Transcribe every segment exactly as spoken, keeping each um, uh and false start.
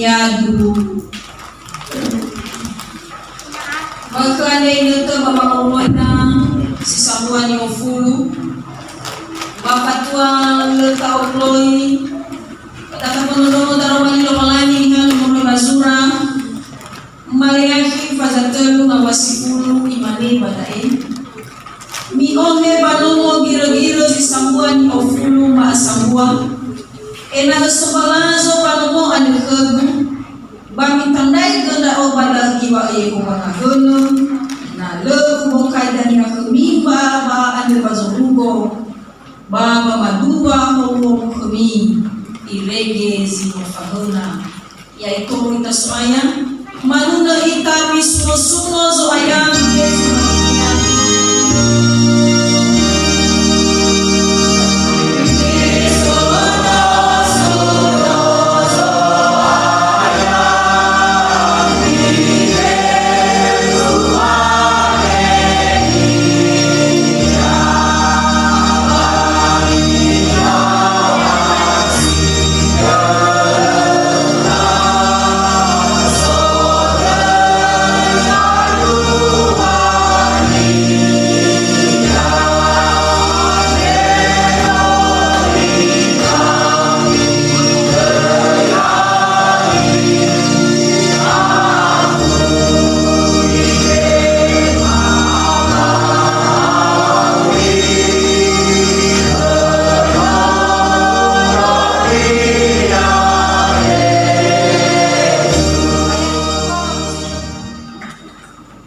Yadu. Ba khö andre inötö ba wangoloina si sambua ni'ofulu. Ba fatua lö ta'okloi, ba tafafonondrongo daroma li Lowalangi nihalö moroi ba zura. Maleakhi faza tölu ngawua sifulu, imane ba da'e, "Mi'ohe ba nomo girögirö zi sambua ni'ofulu ma'asambua, ena'ö sobalazo ba nomo andrö khögu, ba mitandraigö ndra'o ba da'ö Iŵa'ö Yehowa ngahönö, na lö ubokai dania khömi mba'a andrö ba zorugo, ba ba madua howuhowu khömi, irege zi no fahöna." Ya'e tou ita So'aya, manunö ita misunosuno Zo'aya, Yesu Maria.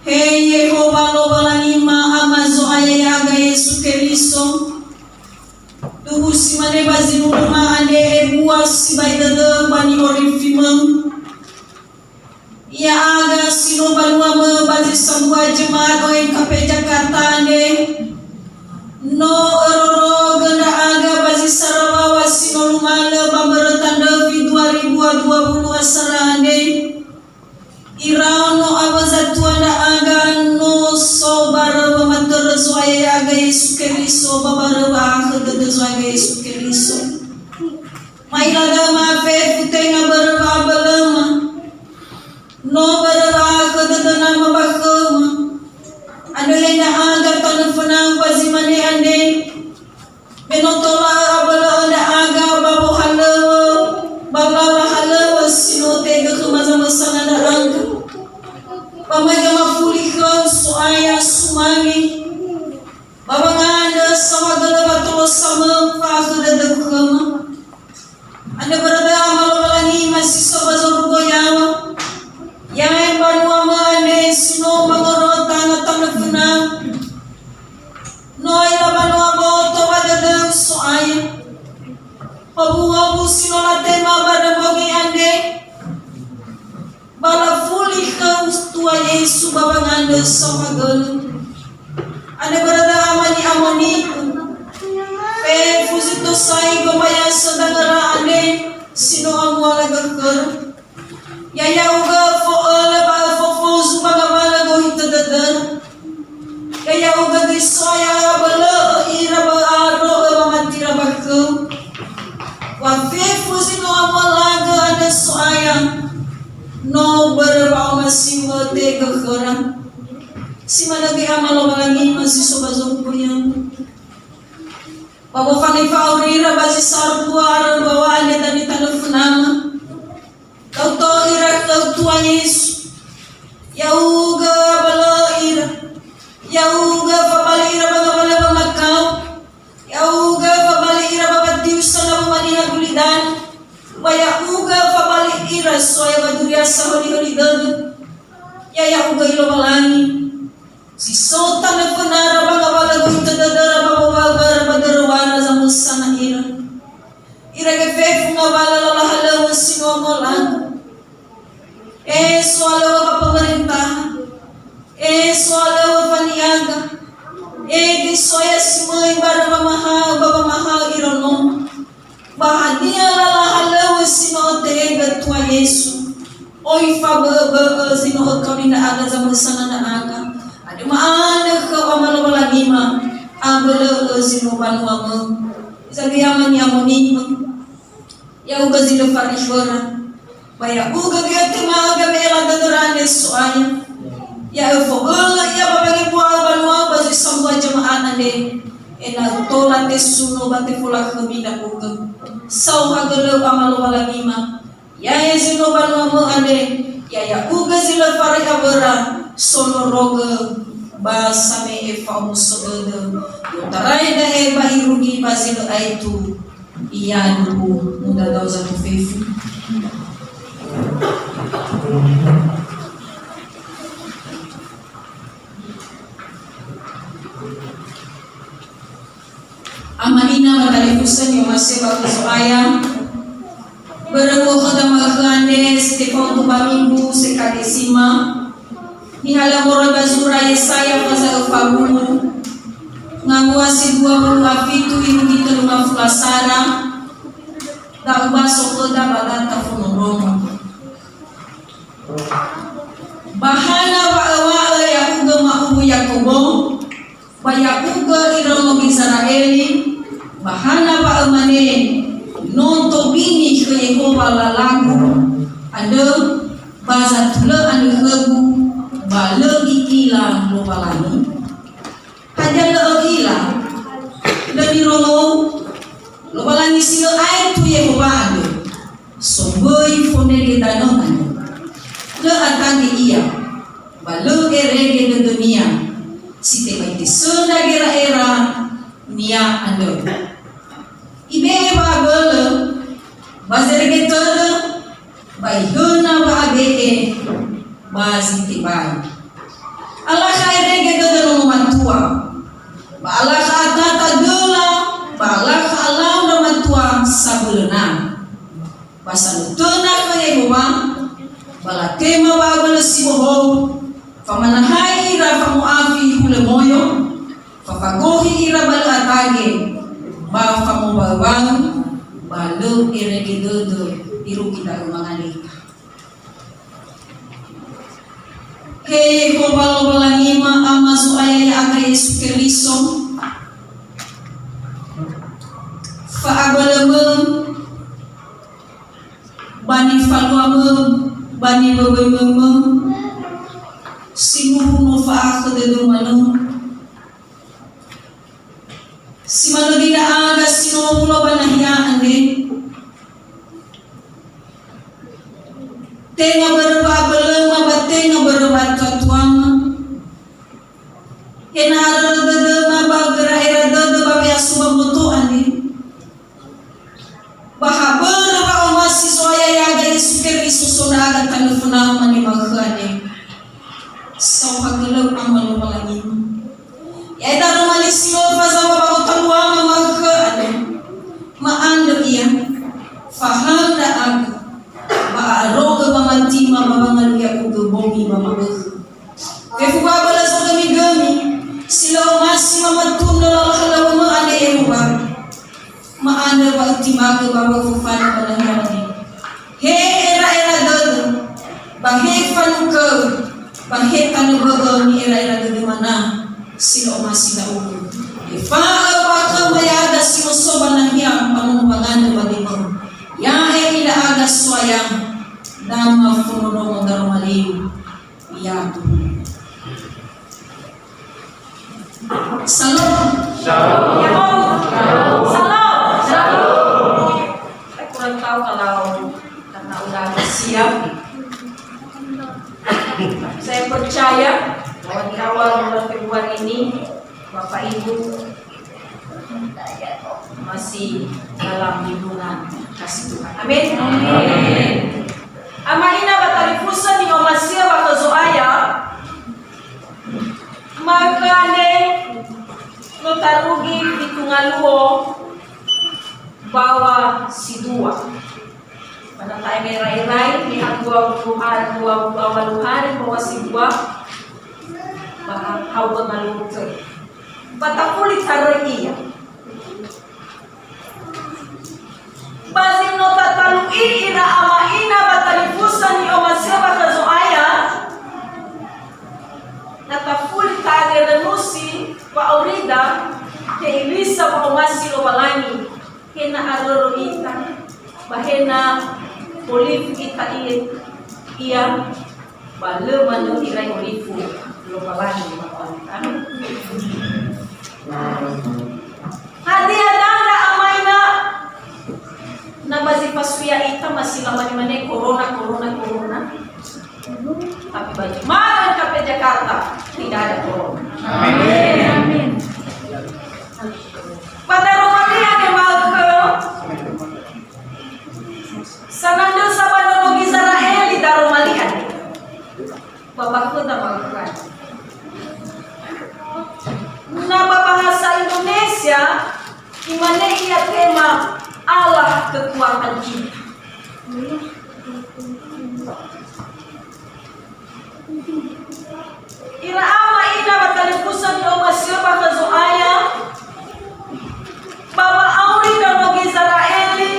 He Yehowa Lowalangima, Ama Zo'aya ya'aga Yesu Keriso, duhu si mane ba zinunuma andre ebua sibai dödö ba ni'orifimö. Ya'aga si no banuamö ba zi sambua jemaat O N K P Jakarta andre, no örorogö ndra'aga ba zi sarawawa si no lumalö ba mbörö tandröfi dua ribu dua puluh asara andre. Iraono awö zatua ndra'aga no so barö wamatörö Zo'aya ya'aga Yesu Keriso ba barö wa'ahakhö dödö Zo'aya Yesu Keriso. Ma'ila da'ö ma'afefu tenga börö wa'abölöma, no börö wa'ahakhö dödö Nama ba khöma. Andrö he ndra'aga tanö fönau ba zi mane andre, me no tola'ö abölö'ö ndra'aga ba wohalöŵö, ba lala halöŵö si no tehegö khöma zamösana ndra'aga. Ba ma göma fuli khöu So'aya sumange, ba wangandrö saohagölö watola samöm fa'ahakhö dödöu khöma. Andrö börö da'ö Ama Lowalangima si so ba zorugo yaŵa, ya'e mbanuamö andre si no mangorota na tanö fönau. No ila banua boto ba dödöu So'aya. Howuhowu si no latema ba ndrömbogi andre, ba lafuli khöu Tua Yesu ba wangandrö saohagölö. Andrö börö da'ö Ama Ni'amoni'ö. Fefu zi tosai gombayasö dangöra andre si no amuala gökhöra. Ya'ia ugö fo'ölö ba öfofozu ba ngawalö gohitö dödöra. Ya'ia ugö göi So'aya abölö'ö ira ba ö'andrö'ö wamatira ba khöu. Wa fefu zi no amualagö andrö So'aya, no börö wa'omasiwö tehegö khöra. Si manö göi Ama Lowalangima si so ba zorugo yaŵa. Ba wofanö fa'aurira ba zi sambua arö mbaŵa andre dania tanö fönama. Da'ö ira khöu Tua Yesu. Ya'ugö abölö'ö ira. Ya'ugö fabali ira ba ngawalö wamakao. Ya'ugö fabali ira ba watiusa na womaniha gulidanö. Ba ya'ugö fabali ira So'aya ba duria sahölihöli dödö. Ya ya'ugö i Lowalangi. Si so tanö fönara ba ngawalö gohitö dödöra ba wowawöra ba döröwara zamösana ira. Irege fefu ngawalö lala halöŵö si no amualagö. E sohalöŵö ba pemerintahan. E sohalöŵö faniaga. E göi So'aya si möi barö wamahaö ba wamahaö ira nomo. Ba hadia lala halöŵö si no ötehegö Tua Yesu? Oi fabö'öbö'ö zi no ökaoni ndra'aga zamösana ndra'aga. Andrö ma'andrö khöu Ama Lowalangima, abölö'ö zi no banuamö. Zagöi Ama Ni'amoni'ö. Ya'ugö zi lö fariföra. Ba ya'ugö göi ötema'ö game'ela dödöra andre So'aya. Ya öfo'ölö ia ba wangebua'ö banua ba zui sambua jama'at andre, ena'ö tola tesuno ba tefolakhömi ndra'ugö. Saohagölöu Ama Lowalangima, ya'e zi no banuamö andre, ya ya'ugö zi lö faröi awöra, sondrorogö ba same'e fa'omuso dödö. I'otarai da'e ba irugi ba zi lö aetu. Ia duhu mudadao zato fefu. Ama ina ba talifusö ni'omasi'ö ba khö Zo'aya. Börö khöda ma'ökhö andre si tefaudu ba minggu sekadesima. Nihalö moroi ba zura Yesaya faza öfa wulu, ngawua si dua wulu a fitu irugi tölu ngafulu asara, da'ö baso khöda ba data fondrondrongo. Ba hana wa'öwa'ö ya'ugö ma'uwu Yakobo, ba ya'ugö iraono Gizera'eli, ba hana wa'ömane, no tobini khö Yehowa lalagu andrö, ba zatulö andrö khögu, ba lö i'ila Lowalangi? Hadia lö ö'ila? Lö nirongou? Lowalangi si lö aetu Yehowa andrö, somböi fondrege danö andrö. Lö atage ia, ba lö erege dödönia, si tebai tesöndra gera'erania andrö. Ibe'e wa'abölö ba zerege tödö, ba ihöna wa'abe'e ba zi tebai. Alakha erege dödö nono matua, ba alakha atata döla, ba alakha alau ndra matua sabölöna. Ba sanötöna khö Yehowa, ba latema wa'abölö si bohou, famanahai ira famo'afi hulö moyo, fafagohi ira ba lö atage, ba famowaöwaö, ba lö erege dödö irugi da'ö mangaleta. He Yehowa Lowalangima, Ama Zo'aya ya'aga Yesu Keriso, fa'abölömö ba nifaluamö, ba niwöwöimömö, sindruhu no fa'akhö dödöu manö. Si manö göi ndra'aga si no hulö ba nahia andre. Tenga börö wa'abölöma ba tenga börö wa'atuatuama. Ena'ö arörö dödöma ba gera'era dödö ba we'asuba mboto andre. Ba ha börö wa'omasi Zo'aya ya'aga Yesu Keriso so ndra'aga tanö fönau mane ma'ökhö andre. Saohagölöu Ama Lowalangi. Ya'e daroma li si lö fazaŵa ba gotaluama ma'ökhö andre. Ma'andrö ia, fahaö ndra'aga, ba a'arogö wamatima ba wangalui ya'ugö bongi ba ma'ökhö. Fefu wa'abölö zogömigömi, si lö omasi mamatundrö lala halöŵömö andre Yehowa. Ma'andrö wa ötimagö ba wöföfanö ba nahia andre. He era'era dödö, ba he fanukö, ba he tanö bö'ö ni'era'era dödöma na si lö omasi ndra'ugö. Efa'ö ba khöma ya'aga si no so ba nahia ba nono wangandrö ba dödöma. Ya'e ndra'aga So'aya, dama fondrondrongo daroma li. Ya'aga. Shalom. Shalom. Shalom. Shalom. Shalom. Saya kurang tahu kalau karena udah siap. Saya percaya bahwa di awal bulan Februari ini Bapak Ibu masih dalam lindungan kasih Tuhan. Amin. Amin. Ama ina ba talifusö ni'omasi'ö ba khö Zo'aya, ma'ökhö andre no tarugi fitu ngaluo bawa si dua. Ba na ta'era-erai, niha dua puluh hari, dua puluh walu hari, bawa si dua, ba ha-, hau ba ngaluo tö. Ba tafuli taröi ia. Ba zi no tatalu'i ira ama ina ba talifusö ni'omasi'ö ba khö Zo'aya, na tafuli ta'agerönusi wa'aurida, he irisa wa'omasi Lowalangi. He na arörö ita, ba he na Olifu ita ia, ia, ba lö manö irai olifu Lowalangi ba olifu. Amin. Hadia dandra amaina, na ba zi fasuya ita masih lamane-mane corona, corona, corona. Tapi ba zi manö K P Jakarta, tidak ada corona. Amin. Amin. Ba daroma niha demaökhö, sanandrösa ba nono Gizera'eli daroma niha. Ba ba khöda ba khöda. Na ba bahasa Indonesia, imane ia tema, "Allah kekuatan kita." Ira ama ina ba talifusö ni'omasi'ö ba khö Zo'aya, ba wa'auri ndraono Gizera'eli,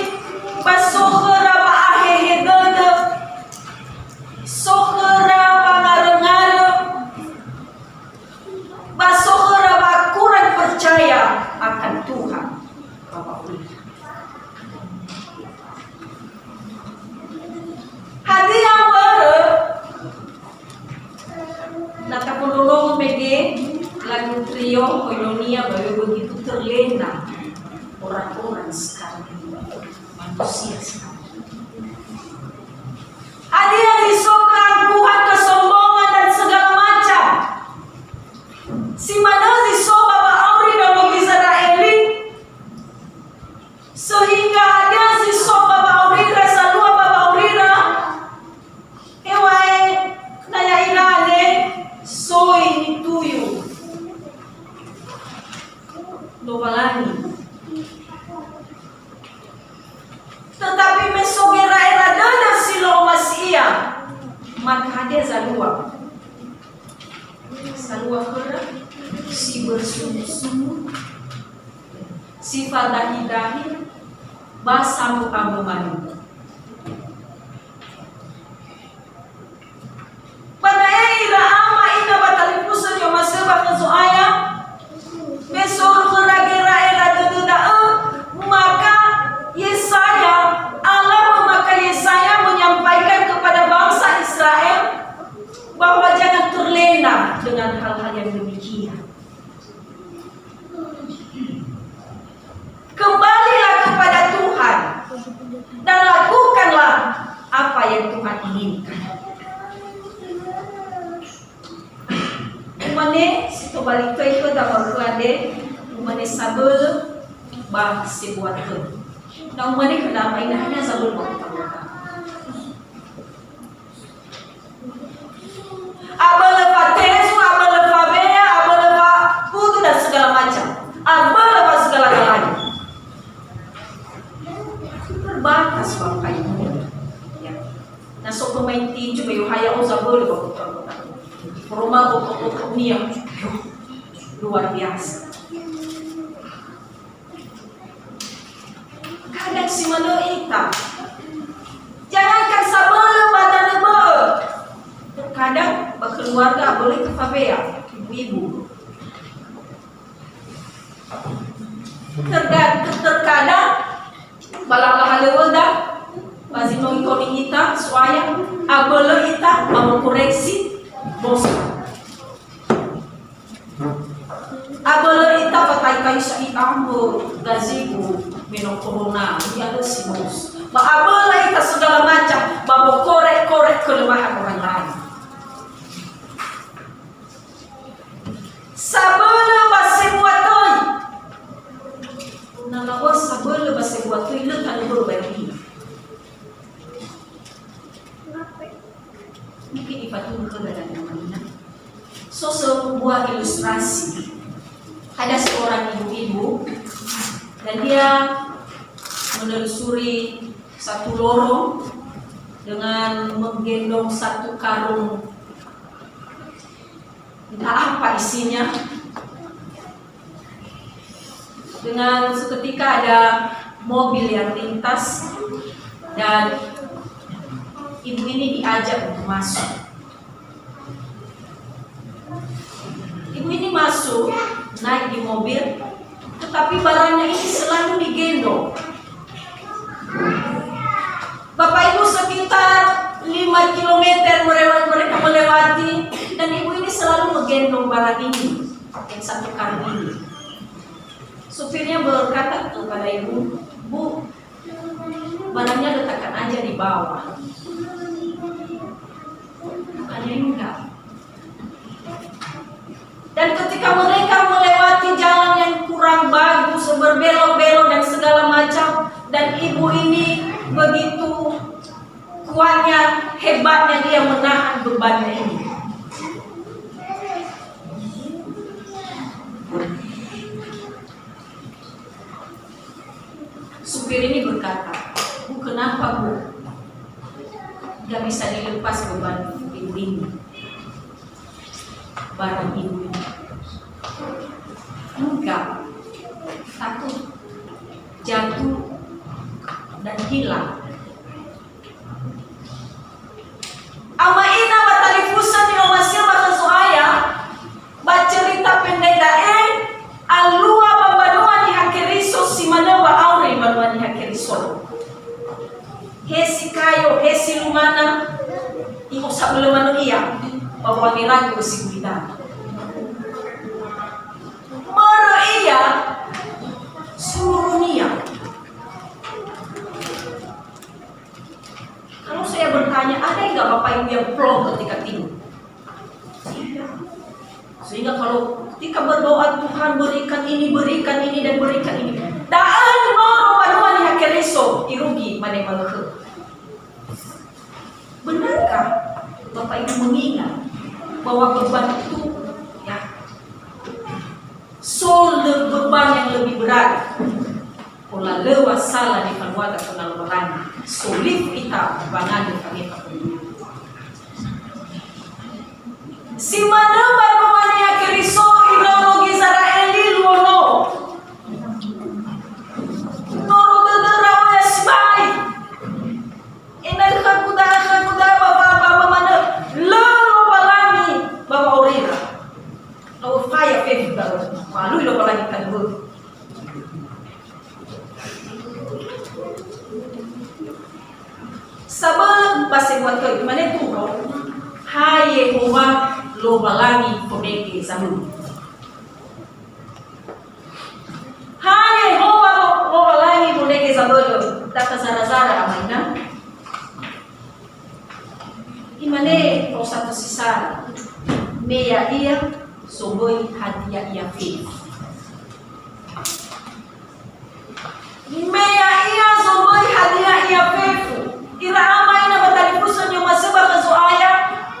ba so khöra wa'ahehe dödö, so khöra wangarö-ngarö, ba so khöra wa kurang percaya akan Tuhan. Ba wa'auri. Hadia mbörö na tafondrondrongo mege lagu trio Koinonia, ba begitu terlena orang-orang sekarang ini, manusia sekarang. Hadia zi so keangkuhan, kesombongan, dan segala macam. Si manö zi so ba wa'auri ndraono Gizera'eli, sehingga hadia zi so ba wa'aurira, salua ba wa'aurira, heŵa'ae na ya'ira andre soi nituyu Lowalangi. Tetapi me so gera'era dödö si lö omasi ia, maka hadia zalua? Salua khöra si bersungut-sungut, si fadahi-dahi, ba sambu-ambu manö. Ba da'e ira ama ina ba talifusö ni'omasi'ö ba khö Zo'aya, me so khöra gera'era dödö da'ö, maka Yesaya, alamö maka Yesaya menyampaikan kepada bangsa Israel bahwa jangan terlena dengan hal-hal yang demikian. Kembalilah kepada Tuhan dan lakukanlah apa yang Tuhan inginkan. Umane si tobali töi khöda ba khö andre, umane sabölö ba sebua tö. Na umane khöda, "Ama ina, hana zabölö ba kota-kota?" Abölö fatezu, abölö fawea, abölö fafudu, dan segala macam. Abölö fa segala-galanya. Terbatas, Bapak Ibu. Ya. Na so pemain tinju, ba Yohaya, oh, zabölö ba kota-kota. Formal, otot-otot nia. Luar biasa. Kadang si manö ita. Jangankan sabölö ba danö bö'ö. Terkadang ba keluarga abölö ita fawea, ibu-ibu. Terga-, terkadang ba laŵa halöŵöda, ba zi no itoni ita, Zo'aya, abölö ita ba mokoreksi bosa. Abölö ita fatai-tai sa i ambö gazibu me no corona, ia lö si mos. Ba abölö ita segala macam, ba mokorek-korek kelemahan orang lain. Sabölö ba sebua töi. Na lawöa sabölö ba sebua töi, lö tanö börö ba dunia. Mungkin ifatunö khöda dan teman-teman. So sebuah ilustrasi. Ada seorang ibu-ibu dan dia menelusuri satu lorong dengan menggendong satu karung, entah apa isinya. Dengan seketika ada mobil yang lintas dan ibu ini diajak untuk masuk. Ibu ini masuk, naik di mobil, tetapi barangnya ini selalu digendong. Bapak Ibu, Sekitar lima kilometer merewa-, mereka melewati, dan ibu ini selalu menggendong barang ini, yang satu karung ini. Supirnya berkata kepada ibu, "Bu, barangnya letakkan aja di bawah." Katanya, "Enggak." Dan ketika mereka melewati jalan yang kurang bagus, berbelok-belok dan segala macam, dan ibu ini begitu kuatnya, hebatnya dia menahan bebannya ini. Supir ini berkata, "Bu, kenapa, Bu? Gak bisa dilepas beban ibu ini, barang ibu ini?" "Enggak, takut jatuh dan hilang." Ama ina ba talifusö ni'omasi'ö ba khö Zo'aya, ba cerita pendek da'e, alua ba mbanua Niha Keriso si manö wa'auri mbanua Niha Keriso. He si kayo, he si lumana, i'osabölö manö ia, ba wangeragö si gulidanö. Börö ia, surunia. Kalau saya bertanya, ada nggak Bapak Ibu yang plong ketika tidur? Tidak. Sehingga kalau ketika berdoa, "Tuhan, berikan ini, berikan ini, dan berikan ini." Da'ö noro mbanua Niha Keriso, irugi mane ma'ökhö. Benarkah Bapak Ibu mengingat bahwa beban itu, ya, so le-, beban yang lebih berat? Ola lö wa sala nifaluada khö Lowalangi, solifu ita wangandrö fangefa khö Ia. Si manö mbanua Niha Keriso, iraono Gizera'eli luo no. Noro dödöra oya sibai. Ena'ö khögu da'ö, khögu da'ö, ba, ba, ba, ba manö. Lö Lowalangi ba wa'aurira. Lö faya fefu da'ö. Falui Lowalangi khögu. Sabölö ba sebua töi, imane Turo, "Ha Yehowa Lowalangi fondrege zabölö." Ha Yehowa Lo-, Lowalangi fondrege zabölö, da tazara-zara ama ina. Imane fao sato si sara, "Me ya'ia somböi hadia ia fefu." Me ya'ia somböi hadia ia fefu. Ira ama ina ba talifusö ni'omasi'ö ba khö Zo'aya,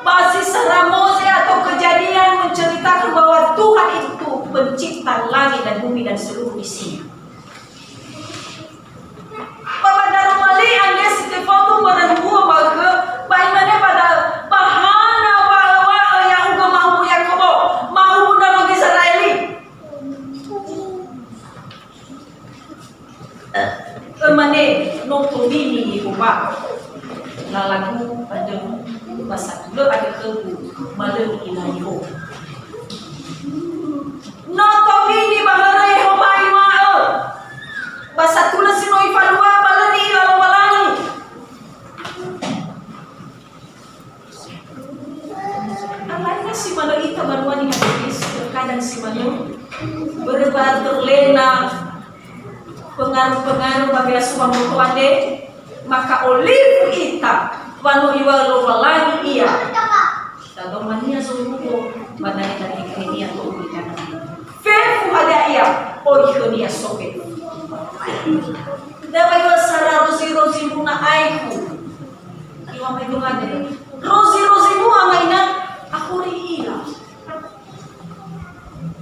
ba si sara Moze atau Kejadian menceritakan bahwa Tuhan itu pencipta langit dan bumi dan seluruh isinya. Ba ba daroma li andre si tefotu mbörö mbua ba khö, ba imane ba da'ö, "Ba hana wa'ö-wa'ö ya'ugö ma'ubu Yakobo, ma'ubu ndraono Gizera'eli?" Ömane, "No tobini Yehowa lalagu andrö, ba satulö andrö khögu, ba lö ni'ila Yehowa." No tobini ba hörö Yehowa iŵa'ö, ba satulö si no ifalua, ba lö ni'ila Lowalangi. Alai si manö ita banua Niha Keriso, terkadang si manö, börö ba terlena pengaruh-pengaruh ba we'asuba mboto andre, maka olifu ita, wa no iŵa'ö Lowalangi ia. Dadomania zorugo ba da'e-da'e khönia to'u ita. Fefu hadia ia, oi khönia sofe. Da ba iŵa'ö sara rozi-rozi muna aiku. Iŵa'ö mai doa deh. Rozi-rozi mua mai na, aku ri ila.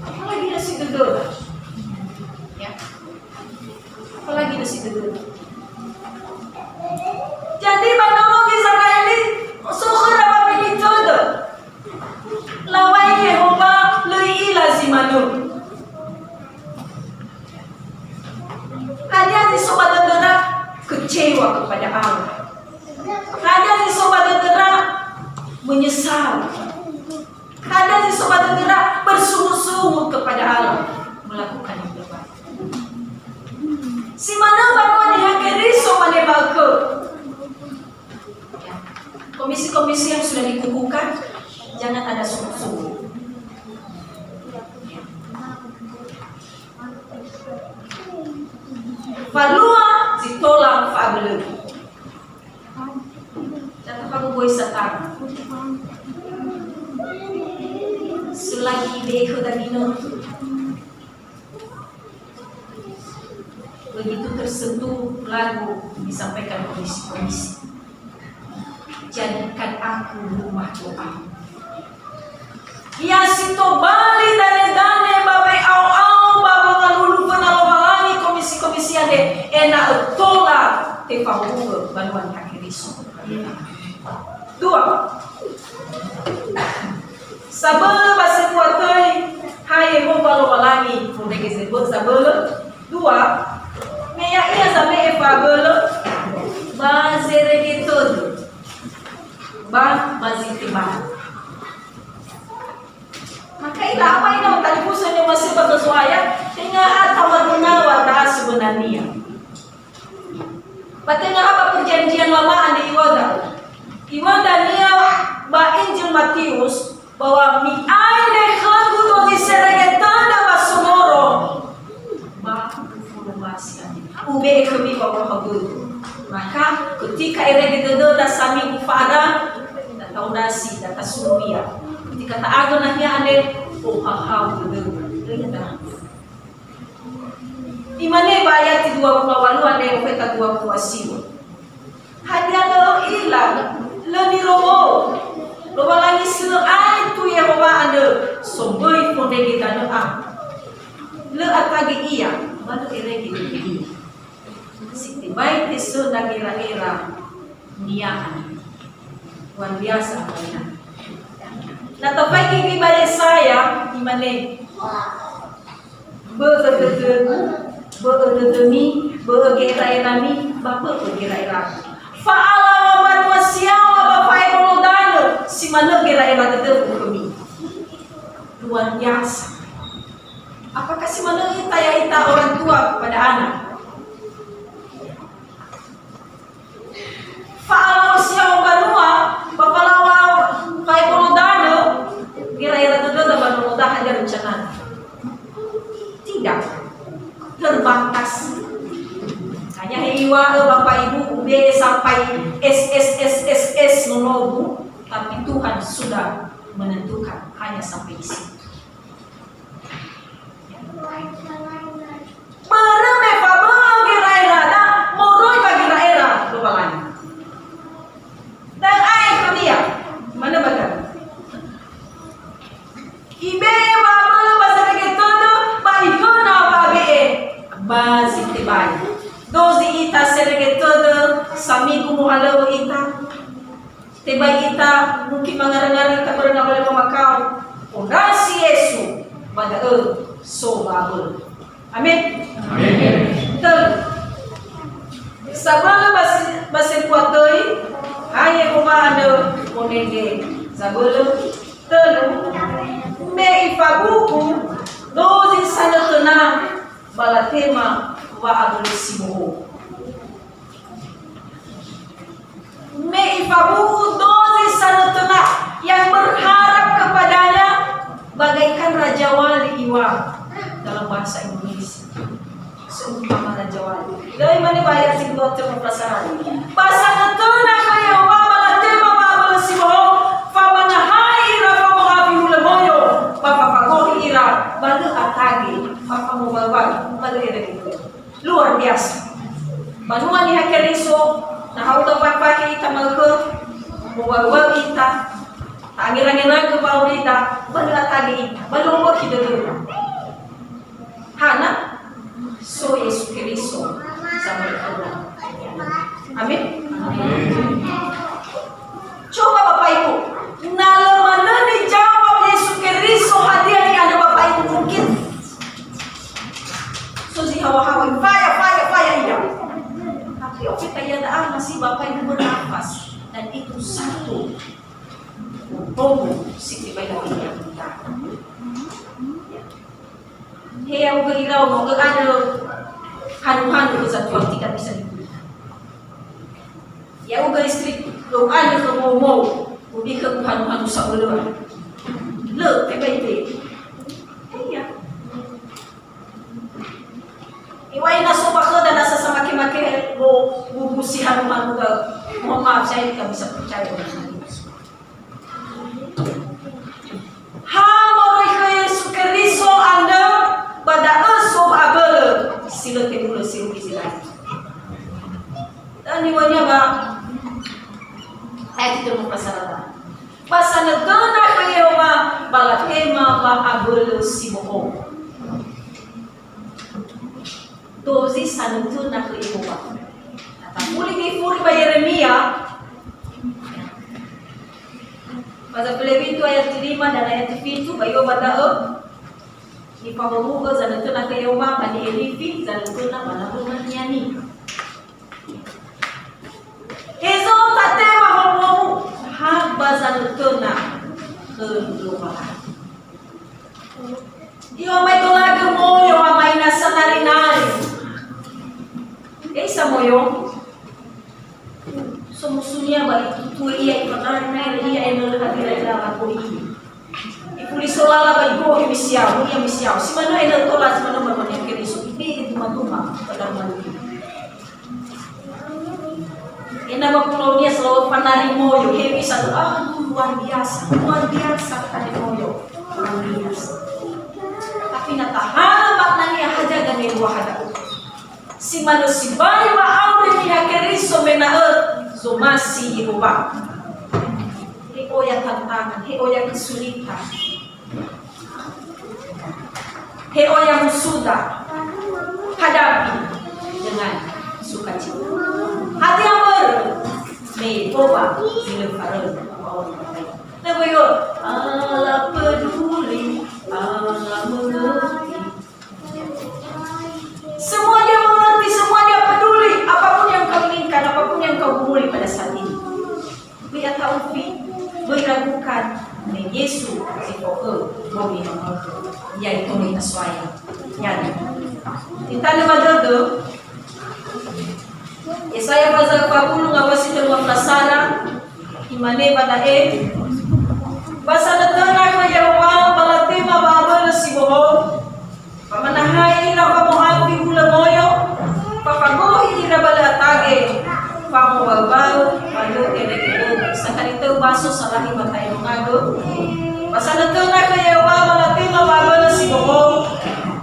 Apalagi nasi dödöra. Ya. Apalagi nasi dödöra. Jadi, ba ndraono Gizera'eli, so khöra ba bini tödö. Lawai Yehowa lö i'ila zi manö. Hadia zi so ba dödöra? Kecewa kepada Allah. Hadia zi so ba dödöra? Menyesal. Hadia zi so ba dödöra? Bersungut-sungut kepada Allah, melakukan yang terbaik. Si manö ba khö Niha Keriso, mane ba khö, yang sudah dikukuhkan, jangan ada sungguh-sungguh. Falua zi tola fa'abölögu. Data fagogoi Satana. Selagi ibe'e khöda ginötö. Begitu tersentuh lagu disampaikan komisi-komisi. Jadikan aku rumah doa. Ya si tobali dane-dane ba we'ao-ao ba wangalulu föna Lowalangi komisi-komisi andre, ena'ö tola tefahowu'ö banua Niha Keriso. Dua. Sabölö ba sebua töi, ha Yehowa Lowalangi, fondrege zebö-, zabölö. Dua, me ya'ia zame'e fa'abölö, ba zerege tödö, ba, ba zi tebai. Maka ila apa ina talifusö ni'omasi'ö ba Zo'aya, tenga ha tamadunawa da sebenarnya. Ba tenga ha ba Perjanjian Lama andre iŵa'ö. Iŵa'ö dania ba Injil Matius, bahwa mi'aine khögu dozi serege tödö ba sonoro, ba uforomasi ami. Ube'e khömi ba wa'ohagögu. Maka, ketika erege dödöda samigu fa'adra, da taondrasi, da tasuruia. Ketika ta'agö nahia andre, ohahau dödöda. Lö iada'e. Imane ba ayati dua puluh walu andre ofeta dua puluh siwa. Hadia lö ila, lö nirowou Lowalangi si lö aetu Yehowa andrö, somböi fondrege danö a. Lö atage ia, ba lö erege ia. Si tebai tesöndra gera'era nia andrö. Luar biasa, Bapak Ibu. Na tafaigi ba Yesaya, imane, "Bö'ö dödögu, bö'ö dödömi, bö'ö gera'erami, ba bö'ö gera'eragu. Fa'alaŵa mbanua si yaŵa ba fa'ebolo danö, si manö gera'era dödögu khömi." Luar biasa. Apakah si manö ita, ya'ita orang tua kepada anak? Fa'alaŵa si yaŵa mbanua, ba fa'alaŵa fa'ebolo danö, gera'era dödöda ba nonoda hadia rencanada. Tidak. Terbatas. Hanya he iŵa'ö Bapak Ibu, ube'e sampai S S S S S nonogu, tapi Tuhan sudah menentukan hanya sampai di situ. Börö me fabö'ö gera'erada moroi ba gera'era Lowalangi. Da'e khönia, manö ba da'ö. Ibe'e wa'abölö ba zerege tödö, ba ihöna wa'abe'e ba zi tebai. Dozi ita serege tödö, samigu mohalöŵö ita. Tebai ita, mungkin mangarö-ngarö ita börö na ba lö wamakao. Ondrasi Yesu, ba da'ö so wa'abölö. Amen. Amen. Tölu. Sabölö ba se-, ba sebua töi, ha Yehowa andrö fondrege zabölö. Tölu. Me ifabu'u dozi sanötöna ba latema wa'abölö si bohou. Me ifabu'u dozi sanötöna yang berharap kepadanya bagaikan Raja Wali iŵa'ö dalam bahasa Indonesia. Seumpama Raja Wali. Lö imane ba ayat si dua puluh perasaan. Ba sanötöna khö Yehowa ba latema wa'abölö si bohou, famanaha'i ira famohafi hulö moyo, ba fafagohi ira, ba lö atage, ba famowaŵa'i, ba lö erege. Luar biasa. Banua Niha Keriso, na ha'uga fafahe ita ma'ökhö, mowaŵa'i ita, ta'angerangeraigö wa'aurida, ba lö atage ita, ba lö omökhi dödöda. Hana? So Yesu Keriso, zama'ökhöda. Amin. Coba Bapak Ibu, na lö manö nijawab Yesu Keriso hadia ni'andrö Bapak Ibu mungkin? So zi hawa-hawa, faya, faya, faya, iya. Tapi ofeta iada'a masih Bapak Ibu bernafas. Dan itu satu. Bohong, si tebai lagi kita. He ya'ugö irao, ma'ökhö andrö hanu-hanu khö zatuang tidak bisa dibeli. Ya'ugö listrik, lö andrö khö mou-mou, Ubi khö guhanu-hanu sabölöa. Lö, tebai te. Iya. Iwai na so ba khöda nasa samake-make wo gugusi hanu-hanu ga. Mohon maaf, saya tidak bisa percaya dengan itu. Ha moroi khö Yesu Keriso andrö, ba da'ö so wa'abölö si lö tebulö si rugi zi lain. Dan niŵa'önia ba ayat itu persyaratan. Ba sanötöna khö Yehowa, ba latema wa'abölö si bohou. Dozi sanötöna khö Yehowa. Tafuli gifuri ba Yeremia, ba zabölö fitu ayat lima dan ayat fitu, ba Yehowa da'ö, nifahomu'ö zanötöna khö Yehowa, ba ni'elifi zanötöna ba nawönga niani. Hezo tatema homomu, ha ba zanötöna khö Lowalangi. I'omai tolagö moyo wamaina sanari-nari. Ei sa moyo? Somusunia ba itutue ia ifanari-nari ia enö lö hadia ira lako'i. Ifuli solala ba igohe misiau, mulia misiau. Si manö enö tola, si manö ba Keriso. Ibe'e duma-duma ba daroma luo. Ena'ö ba pulaunia selalu fanari moyo, he bisa tu, aduh, luar biasa, luar biasa fanari moyo, luar biasa. Tapi na tahanö maknania hadia dania dua hada. Si manö sibai wa'auri niha Keriso mena'ö zomasi Yehowa. He oya tantangan, he oya kesulitan. He oya musuda, hadapi dengan sukacita. Hadia mbörö? Me Yehowa zi lö faröi. Na goyo, Allah peduli, Allah mengerti. Semua Dia mengerti, semua Dia peduli. Apapun yang kau inginkan, apapun yang kau gumuli pada saat ini. Böi ata'ufi, böi ragukan, me Yesu zi fo'ö, böi mamaökhö, ya'ia ita so'aya. Ya'ia. Itanö ba dödö, Yesaya pasal empat puluh ngawasi telua belas sara, imane ba da'e, ba sanötöna khö Yehowa, ba latema wa'abölö si bohou, Famanahai ira famo'afi hulö moyo, fafagohi ira ba lö atage, famobaöbaö, ba lö erege dödö. Sakali tö baso salahi ba ta'enongagö. Ba sanötöna khö Yehowa ba latema wa'abölö si bohou.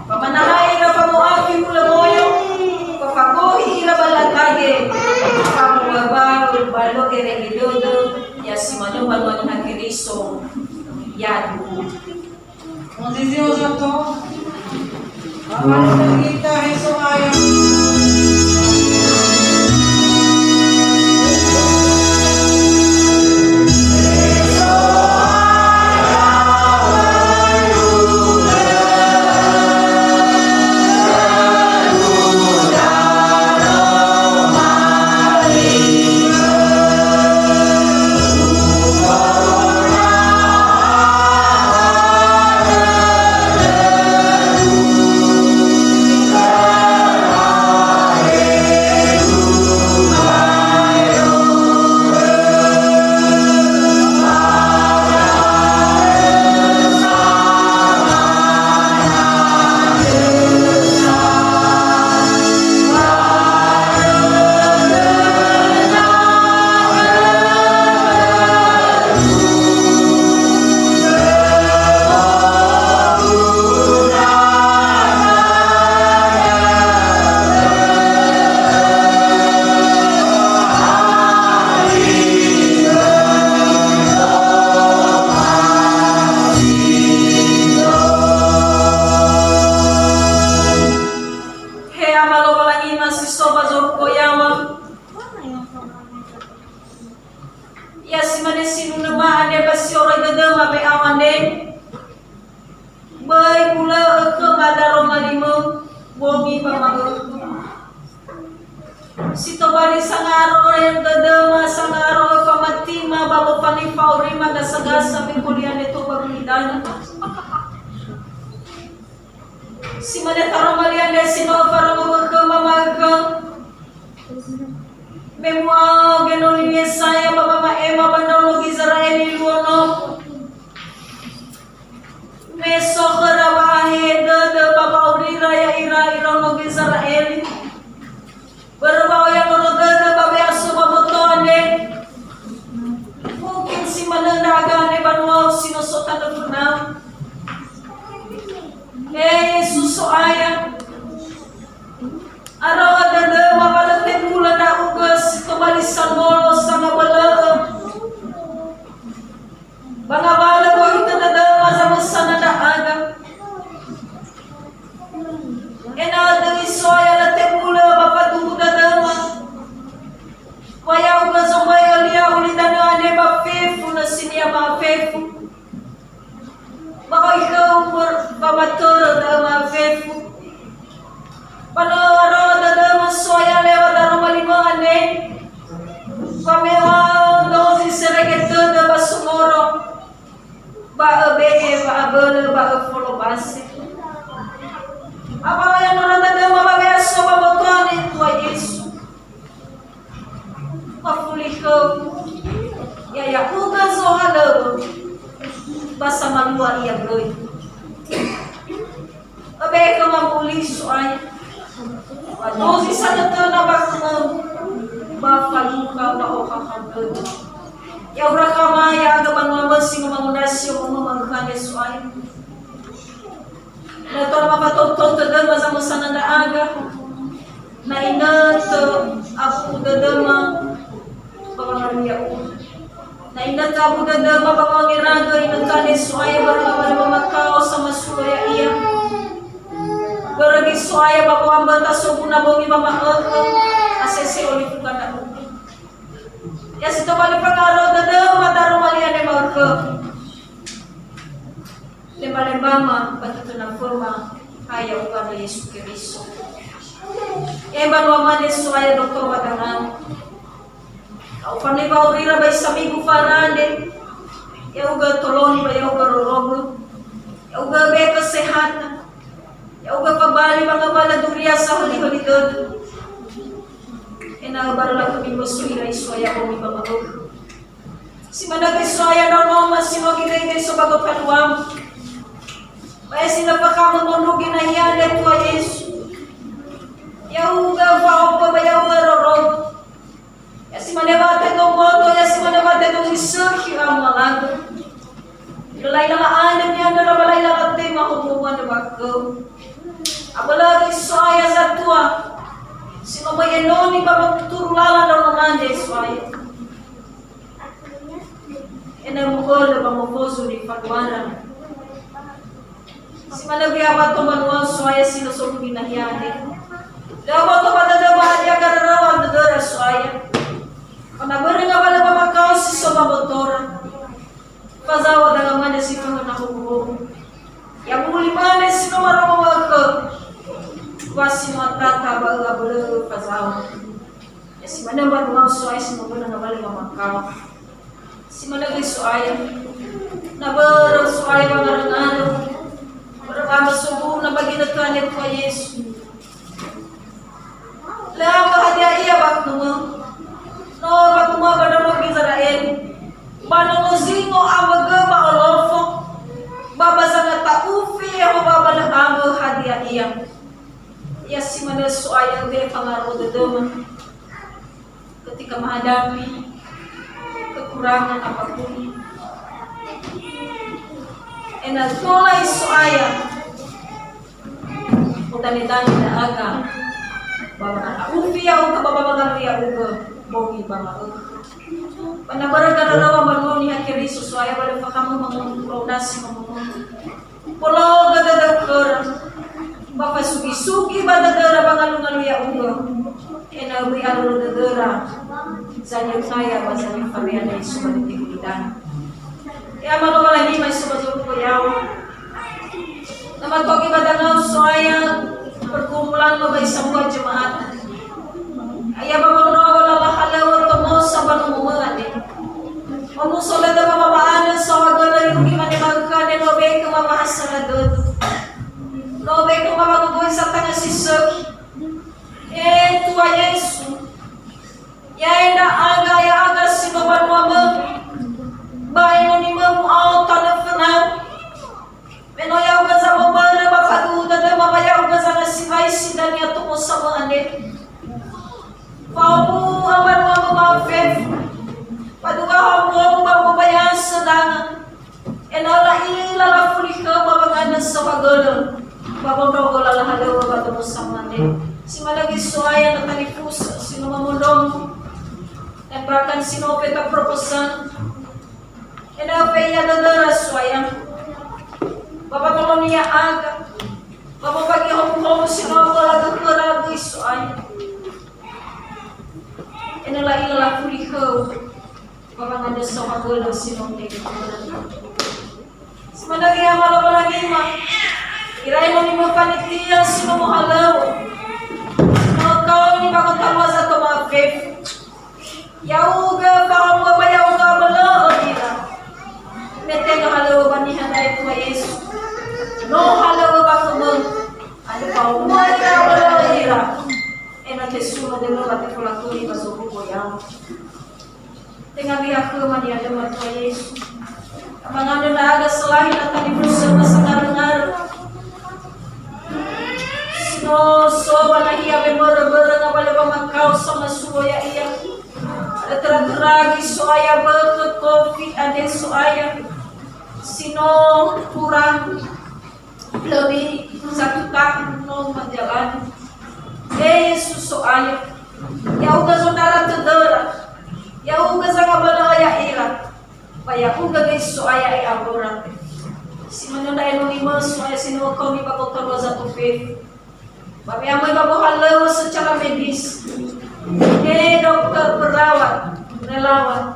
Famanahai ira famo'afi hulö moyo, fafagohi ira ba lö atage, famobaöbaö, ba lö erege dödö, ya si manö mbanua Niha Keriso. Yaduhu. Mozizio sato. Mama kita he So'aya. He Ama Lowalangima si so ba zorugo yaŵa, ya si mane sinunöma andre ba si oroi dödöma we'ao andre, böi ulö'ö khöma daroma limö, bongi ba ma'ökhö. Si tobali sangaro'ö dödöma, sangaro'ö famatima ba wofangi fa'aurima gasa-gasa me koli andre tou ba gulidanö. Si mane taroma li andre si no farömömö khöma ma'ökhö. Me mu'ao genoni Yesaya ba wama'ema ba ndraono Gizera'eli luo nomo. Me so khöra wa'ahe'e dödö ba wa'aurira ya'ira iraono Gizera'eli. Börö ba oya nono dödö ba we'aso ba mboto andre. Mungkin si manö ndra'aga andre banua si no so tanö fönau. E Yesu So'aya, aro'a dödöma wa lö tebulö ndra'ugö si tobali sangolo sangabölö'ö. Ba ngawalö go'itö dödöma zamösana ndra'aga. Ena'ö döi So'aya lö tebulö ba faduhu dödöma. Wa ya'ugö zombai ölia ulidanö andre ba fefu nösinia ma'afefu. Ba oi khöu wamatörö da'ö ma'afefu. Ba no aro'a dödöma So'aya lewat daroma limö andre. Ba me wa'ao dozi serege tödö ba songoro. Ba öbe'e wa'abölö ba öfolowase. Awa oya nono dödöma ba we'aso ba mboto andre, Tuha Yesu. Mafuli khöu, ya ya'ugö zohalöŵö, ba samalua ia göi. Öbe'e khöma mbuli So'aya, ba dozi sanötöna ba khöu, ba falukha ba okhakha göi. Ya'ura khöma ya'ugö banua mösi no mangondrasi omömö ma'ökhö andre So'aya. Na tola mafatoutou tödöma zamösana ndra'aga, na inötö abu dödöma ba wangalui ya'ugö. Na inötö abu dödöma ba wangeragö inötö andre So'aya börö ngawalö wamakao samasulo ya'ia. Börö göi So'aya ba wamböta soguna bongi wama'ökhö, asese olifu gana. Ya si tobali fangaro dödöma daroma li andre ma'ökhö. Lemba-lembama ba tötö naföma, ha ya'ugö andre Yesu Keriso. Emba lua mane So'aya doktor wadangau. Au fane wa'aurira ba isa migu farande, ya'ugö toloni ba ya'ugö rorogö, ya'ugö bekö sehata, ya'ugö fabali ba ngawalö duria sahöli-höli dödö. Ena'ö barö lakhömi mösöi ira So'aya bongi ba ma'ökhö. Si manö göi So'aya ndraonoma si no gidege so ba gotaluamu. Ba ya si lö fakhamö mondrugi nahia andre Tuha Yesu. Ya'ugö fa'opa ba ya'ugö rorogö. Ya si mane watedö mboto, ya si mane watedö zi sökhi amualagö. Lö la'ila la'andrö niandrö ba la'ila latema homomu andrö ba khöu. Abölö göi So'aya zatua. Si no möi enoni ba moturu lala ndraonoma andre So'aya. Ena'ö mo'ölö ba mofozu nifaduara. Si manö göi awa tombanua So'aya si no sorungi nahia andre. Lö aboto ba dödöma hadia gararawa dödöra So'aya. Ba na börö ngawalö wamakao si so ba mbotora. Fazaŵa danga mane si fahöna howu-howu. Ya muli mane si no marongo wa'ökhö. Wa si no atata ba ö'a bölö fazaŵa. Ya si manö mbanua So'aya si mamböna ngawalö wamakao. Si manö göi So'aya. Na börö So'aya wangarö-ngarö. Börö wa'amö soguna ba ginötö andre Tuha Yesu. Lö ambö hadia ia ba khömö. No ba khömö ba ndraono Gizera'eli. Ba nono zingo ambö gö ba olofo. Ba ba zangata'ufi Yehowa ba lö ambö hadia ia. Ya si manö So'aya öbe'e fangaro dödöma. Ketika menghadapi kekurangan apapun. Ena'ö tola So'aya. Utanetane ndra'aga. Ba wangata'ufi ya'ugö ba wangalui ya'ugö. Bongi ba ma'ökhö. Ba na börö gararawa mbanua Niha Keriso So'aya ba lö fakhamö mangondrasi mangondrasi. Pologö dödöu khöra, ba fasugi-sugi ba dödöra ba ngalungalu ya'ugö, ena'ö böi alolo dödöra, zaniotaya ba zanifaria na iso ba dödöu gulidanö. E Ama Lowalangi, ma'iso ba zorugo yaŵa. Na matogi ba dangau So'aya, pergumulan ba sambua jemaat. Aya ba wondrua lala halöŵö tomosa ba nomo-Mö andre. Omuso dödöma ba wa'anö saohagölö irugi mane ma'ökhö andre, no bekö ma wa'asara dödö. No bekö ma wagogoi satanga si sökhi. E Tuha Yesu. Ya Lala halöŵö ba nomo samane. Si manö göi So'aya na talifusö, si no mamondrongo. Dan bahkan si no ofeta proposal. Ena'ö fe'ia dödöra So'aya. Ba wangolonia aga. Ba wombagi'ö homu-homu si no aböla gökhöra göi So'aya. Ena'ö la'ila lafuli khöu. Ba wangandrö saohagölö si no tenga. Si manö göi Ama Lowalangima, ira enoni möfanitia si no mohalöŵö, si no kaoni ba gotalua zato ma'afefu. Ya'ugö fa'amu'ö ba ya'ugö abölö'ö ira. Me tenga halöŵö ba niha da'e Tuha Yesu. No halöŵö ba khömö, andrö fa'amu'ö ira abölö'ö ira. Ena'ö tesuno dödö ba tefolatöi ba zorugo yaŵa. Tenga biha khöma niadöma Tuha Yesu. Mangandrö ndra'aga solahi na talifusö ba sangarö-ngarö. Si no so ba nahia wemörö-mörö ngawalö wamakao samasuo ya'ia. Ada töra-töragi So'aya bökhö kofi andre So'aya. Si no kurang Lebih satu tahun no menjalani. He Yesu So'aya, ya'ugö zondara tödöra, ya'ugö zangabölö'ö ya'ira, ba ya'ugö göi So'aya e'awöra. Si manö ndra'e no limö So'aya si no kaoni ba gotalua zato fefu. Ba me amai ba wohalöŵö secara medis. He dokter, perawat, relawan,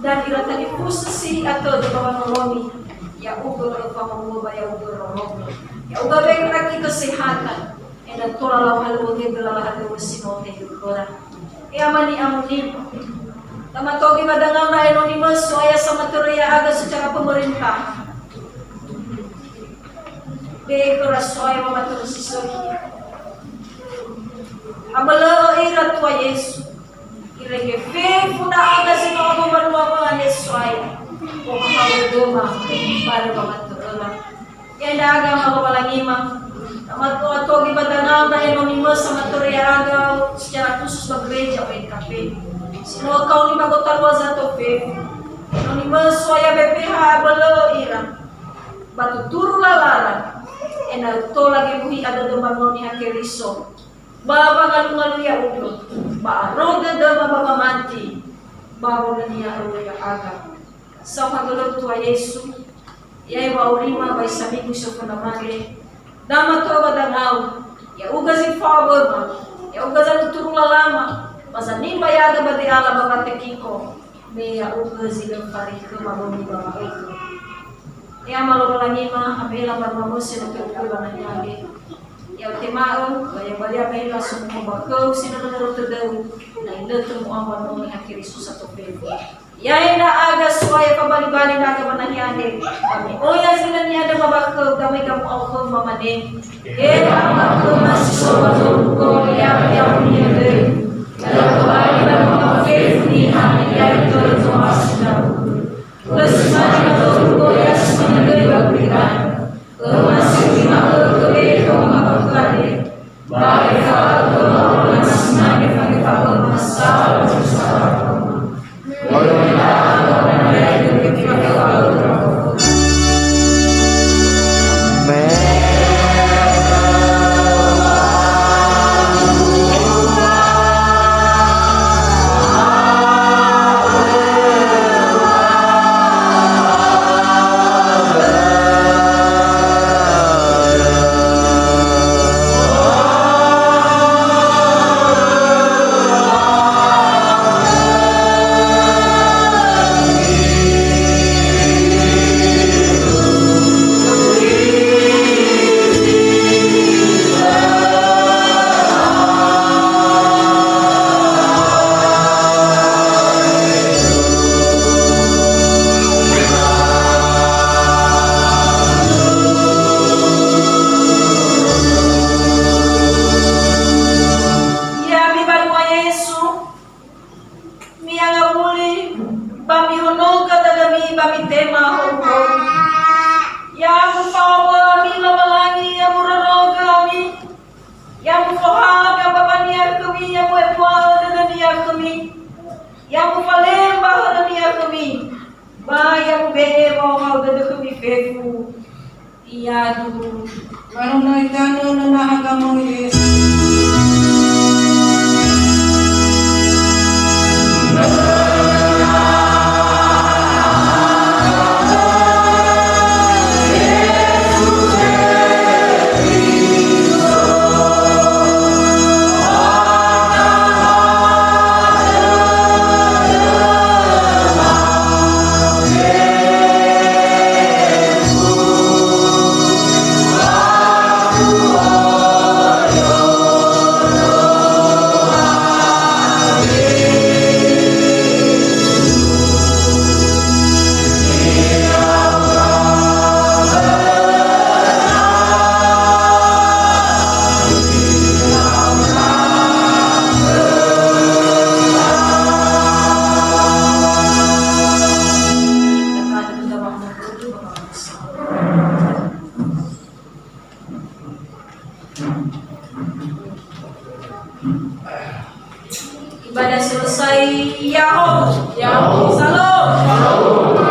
dan ira talifusö si atödö ba wangolomi, ya'ugö öfa mawuo ba ya'ugö rorogö, ya'ugö wekra ki kesehatan, ena'ö tola lau halöŵö göi lala halöŵö si no tenga khöra. E Ama ni'amoni'ö. Tamatogi ba dangau ndra'e no limö So'aya samatörö ya'aga secara pemerintahan. Be'e khöra So'aya wamatörö si sökhi. Abölö'ö ira Tuha Yesu. Irege fefu ndra'aga zi no abu mbanua mö andre So'aya. Omahawö döma barö wamatöröla. Ya'e ndra'aga Ama Lowalangima. Tamatogi ba dangau ndra'e no limö samatörö ya'aga secara khusus ba gereja O N K P. Si no kaoni ba gotalua zato fefu. No limö So'aya bebeha abölö'ö ira. Ba tuturu lalara, ena'ö tola gebuhi'a dödö mbanua Niha Keriso, ba wangalungalu ya'ugö, ba aro dödöma ba wamati, ba wonönia ro ya'aga. Saohagölö Tuha Yesu, ya'e wa'aurima ba isa migu soföna mane, da matoa ba dangau, ya'ugö zi fao awöma, ya'ugö zatuturu lalama, ba zanimba ya'aga ba de'ala ba watekiko, me ya'ugö zi lö fari khöma bongi ba ma'ökhö. E Ama Lowalangima, amela mbanua mö si no te'u'ö ba nahia andre. Ya'utema'ö, ba ya'ubalia mehela somu'ö ba khöu si no nörö tödöu, na inötö mu'ao mbanua Niha Keriso sato fefu. Ya'e ndra'aga So'aya fabali-bali ndra'aga ba nahia andre. Ba me oya zi lö ni'andröma ba khöu, da möi da mu'ao khöu mamane. He Ama khöma si so ba zorugo, ya'aga ya'ahonia döi. Lö tobali ba ma'afefu niha, ya'e töra zomasi ndra'ugö. Lö si mane ba zorugo, ya'e si mane göi ba gulidanö. Lö omasi u'ila khöu, be'e khöma ba khöu andre. Ba efa'ö khöma, lö omasi mane fangefa'ö masa, lö si sara khöma. Ya'ami banua Yesu, miyangawuli ba mihonogö dödömi ba mitema hou-hou. Ya mufa'owö ami Lowalangi, ya murorogö ami, ya mufohaga mbawania khömi, ya mu'ebua'ö dödönia khömi, ya mufalemba hörönia khömi, ba ya mube'e wa'ohahau dödö khömi fefu. Iadu Barona itanö nöna agama Yesu. Ibadah selesai, ya'ahowu. Ya'ahowu. Salom. Salom.